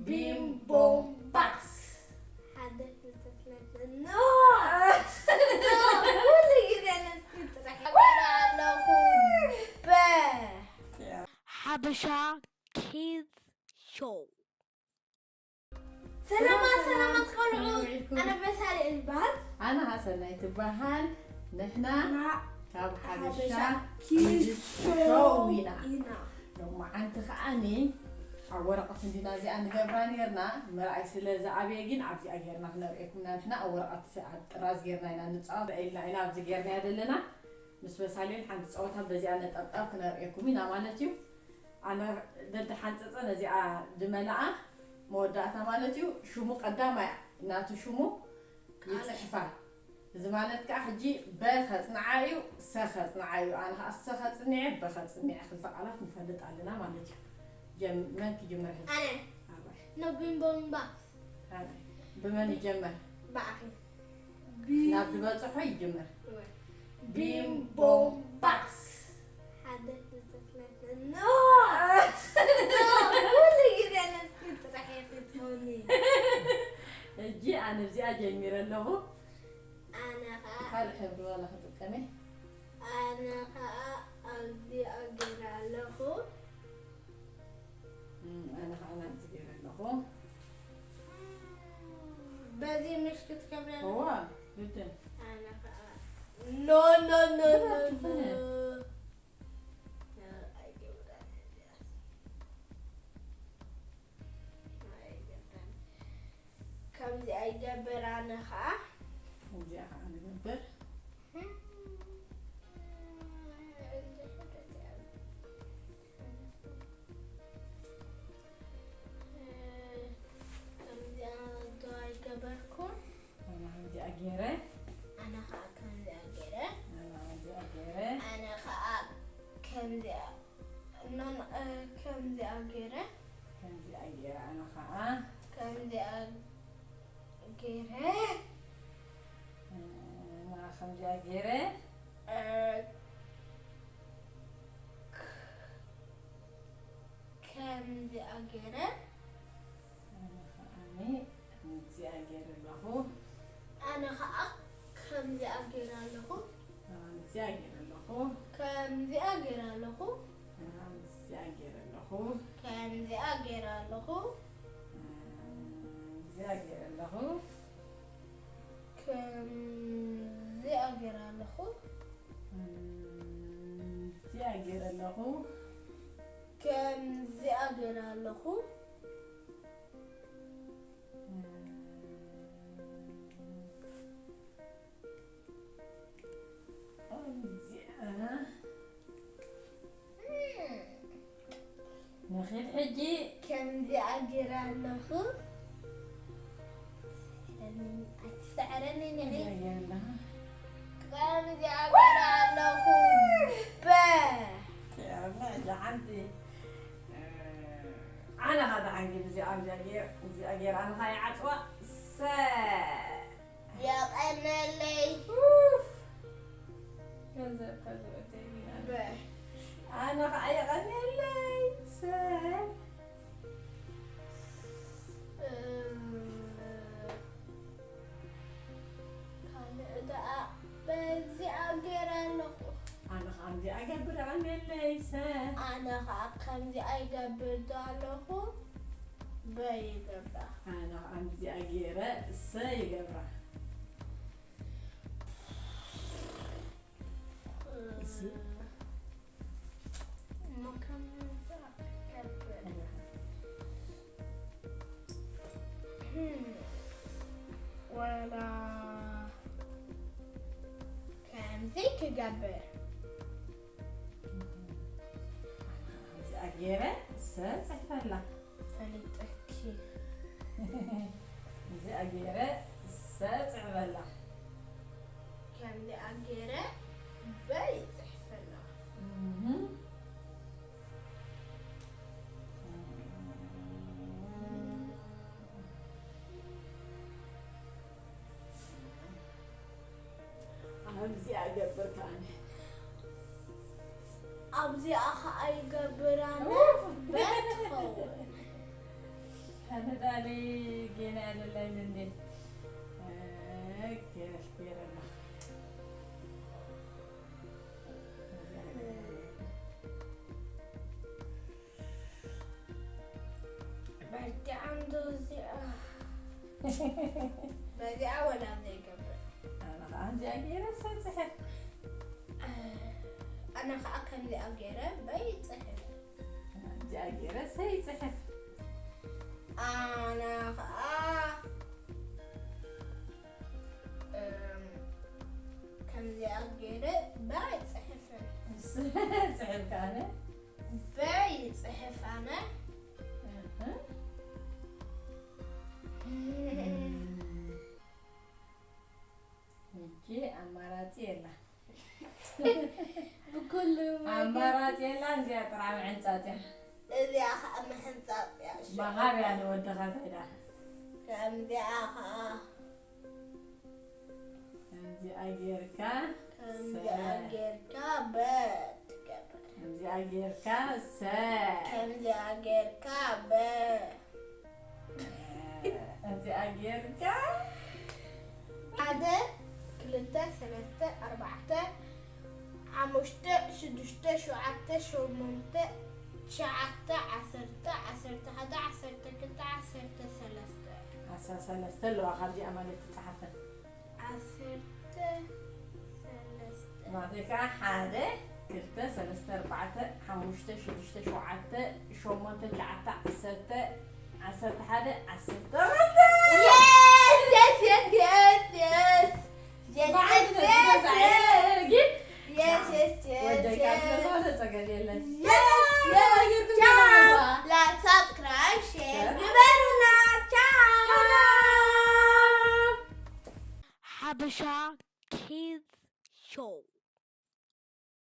ቢምቦምባስ። ሓደ ክልተ ኖ ኩሉ ግዜ ነስኪ ጥራሕ ኣለኹ። በ ሓበሻ ኪዝ ሾው። ሰላማት ሰላማት ቆልዑ። ኣነ በሳሌ እልባል። ኣነ ሃሰናይ ትበሃል። ንሕና ካብ ሓበሻ ኪዝ ሾው ኢና። ሎማዓንቲ ከዓኒ ኣብ ወረቐት እንዲና እዚኣ ንገብራ ነርና። ምርኣይ ስለ ዝኣብየ ግን ኣብዚኣ ጌርና ክነርእየኩም ኢና። ንሕና ኣብ ወረቐት ኣብ ጥራዝ ጌርና ኢና ንጻወት ኢልና ኢና ኣብዚ ጌርናያ ዘለና። ምስ በሳሌን ሓንቲ ጸወታ በዚኣ ነጠብጣብ ክነርእየኩም ኢና ማለት እዩ። ኣነ ደድሓንጸጸ ነዚኣ ድመልኣ መወዳእታ ማለት እዩ። ሽሙ ቀዳማይ ናቱ ሽሙ ይጽሕፋ። እዚ ማለት ከኣ ሕጂ በ ከጽንዓ እዩ፣ ሰ ከጽንዓ እዩ። ኣነ ከኣ ሰ ከጽንዐ፣ በ ከጽንዐ ክልተ ቃላት ንፈልጥ ኣለና ማለት እዩ። ጀም-፣ መን ክጅምር ሕጂ? ኣነ። ኣባይ። ኖ ቢምቦምባ። ኣባይ። ብመን ይጀመር? ብኣኺ። ናብ ዝበጽሖ ይጅምር። እወ። ቢምቦምባስ። ሓደ ክልተ ኖ! ኖ! ኩሉ ግዜ ነስኪ ጥራሕ ኢኺ ትኾኒ። ሕጂ ኣነ እዚኣ ጀሚረ ኣለኹ። ኣነ ኸኣ ካልእ ሕብሪ ዋላ ክጥቀም እየ። ኣነ ኸኣ ኣብዚኣ ገይረ ኣለኹ። እም፣ ኣነ ኸኣ ናብዚ ገይረ ኣለኹ። በዚ ምሽ ክትከብረ እዋ፣ ግድን። ኣነ ኸኣ ኖ፣ ኖ፣ ኖ፣ ኖ፣ ኖ። ኣይገብራን እዚኣስ። ኣይገብራን። ከምዚ ኣይገብር ኣነ ኸኣ። ከምዚኣ ኸኣ ንገብር። ከምዚኣ ዶ ኣይገበርኩን? ኣነ ከምዚኣ ገይረ። ኣነ ኸኣ ከምዚኣ ገይረ። ኣነ ከምዚኣ ገይረ። ኣነ ኸኣ ከምዚኣ፣ ኖ፣ ኖ፣ እ፣ ከምዚኣ ገይረ። ከምዚኣ ገይረ፣ ኣነ ኸኣ። ከምዚኣ ገይረ። እ፣ ኣነ ከምዚኣ ገይረ። እ፣ ክ-፣ ከምዚኣ ገይረ። ኣነ ኸኣ ከምዚኣ ገይረ ኣለኹ። ኣነ ኸኣ ከምዚኣ ገይረ ኣለኹ። ኣነ ከምዚኣ ገይረ ኣለኹ። ከምዚኣ ገይረ ኣለኹ። ኣነ ከምዚኣ ገይረ ኣለኹ። ከምዚኣ ገይረ ኣለኹ። ከምዚኣ ገይረ ኣለኹ። ከምዚኣ ገይረ ኣለኹ። ከምዚኣ ገይረ ኣለኹ። ከምዚኣ ገይረ ኣለኹ። ከምዚኣ። ንኺድ ሕጂ። ከምዚኣ ገይረ ኣለኹ። ኣይትስዕረኒ ንኺድ። ከምዚኣ ገይረ ኣለኹ። ከምዚኣ ገይረ ኣለኹ። በ። ሕጂ ሓንቲ። ኣነ ኸኣ ደሓን ግን እዚኣ፣ እዚኣ ገይረ፣ እዚኣ ገይረ፣ ኣነ ኸኣ ይዓጽዋ። ሰ። የቐነለይ። ኡፍ። ገንዘብካ ዝወደይ ቢና። በ። ኣነ ኸኣ የቐነለይ። ሰ። እም፣ ካልእ ደኣ በዚኣ ገይረ ኣለኹ። ኣነ ኸኣ ከምዚኣ እገብር የቐነለይ። ሰ። ኣነ ኸኣ ከምዚኣ ይገብር ዶ ኣለኹ። በ ይገብራ። ኣነ ኸኣ ከምዚኣ ገይረ ሰ ይገብራ። እሺ። እሞ ከምዚ ክገብር። እም። ወላ ከምዚ ክገብር። እዚኣ ገይረ ሰ ጽሕፈላ። ፈሊጠኪ። እዚኣ ገይረ ሰ ጽሕፈላ። ከምዚኣ ገይረ በ ይጽሕፈላ። እህ። ኣብዚኣ እገብር ከኣነ። ኣብዚኣ ኸኣ ይገብር ኣነ። ኡፍ! በ ትኸውን። ኣነ ዳኒ ጌና ያለላኝ እንዴ? ገረፍ ገረና። በርቲዓ እንዶ እዚኣ። በዚኣ ወላ ዘይገብር። ኣነ ኸዓ እንዚኣ ገይረ ሰብ ጽሕፍ። ኣነ ኸዓ ከምዚኣ ገይረ በይ ጽሕፍ። ከምዚኣ ገይረ ሰይ ጽሕፍ። ኣነ ኸዓ፣ እም፣ ከምዚኣ ገይረ በይ ጽሕፍን። ጽሕፍ ከኣነ። በይ ጽሕፍ ኣነ። እህ። እም። ሕጂ ኣማራጺ የላ። ብኩሉ ኣማራጺ የላ፣ እዚኣ ጥራሕ ምሕንጻጽ እያ። እዚኣ ኸዓ ምሕንጻጽ እያ። መሃብ እያ ንወድኻ ከይዳ። ከምዚኣ ኸዓ። ከምዚኣ ጌርካ ከምዚኣ ሰ- ጌርካ በ ትገብር። ከምዚኣ ጌርካ ሰ- ከምዚኣ ጌርካ በ እዚኣ ጌርካ። ሓደ፣ ክልተ፣ ሰለስተ፣ ኣርባዕተ፣ ሓሙሽተ፣ ሽዱሽተ፣ ሸውዓተ፣ ሸሞንተ፣ ትሽዓተ፣ ዓሰርተ፣ ዓሰርተ ሓደ፣ ዓሰርተ ክልተ፣ ዓሰርተ ሰለስተ። ዓሰርተ ሰለስተ ኣለዋ ካብዚኣ ማለት ትጸሓፈን። ዓሰርተ ሰለስተ። ማዕተይ ከዓ ሓደ፣ ክልተ፣ ሰለስተ፣ ኣርባዕተ፣ ሓሙሽተ፣ ሽዱሽተ፣ ሸውዓተ፣ ሸሞንተ፣ ትሽዓተ፣ ዓሰርተ፣ ዓሰርተ ሓደ፣ ዓሰርተ ኣርባዕተ። Yes, yes, yes, yes, yes. Yes, yes, yes, yes. Yes, yes, yes, ወደይ yes. ካብ ስለዝኾነ ጸገም የለን። Yes, yes. ቻው። ላይክ፣ ሳብስክራይብ፣ ሼር ሸር። ግበሩና። ቻው። ሓበሻ ኪድስ ሾው።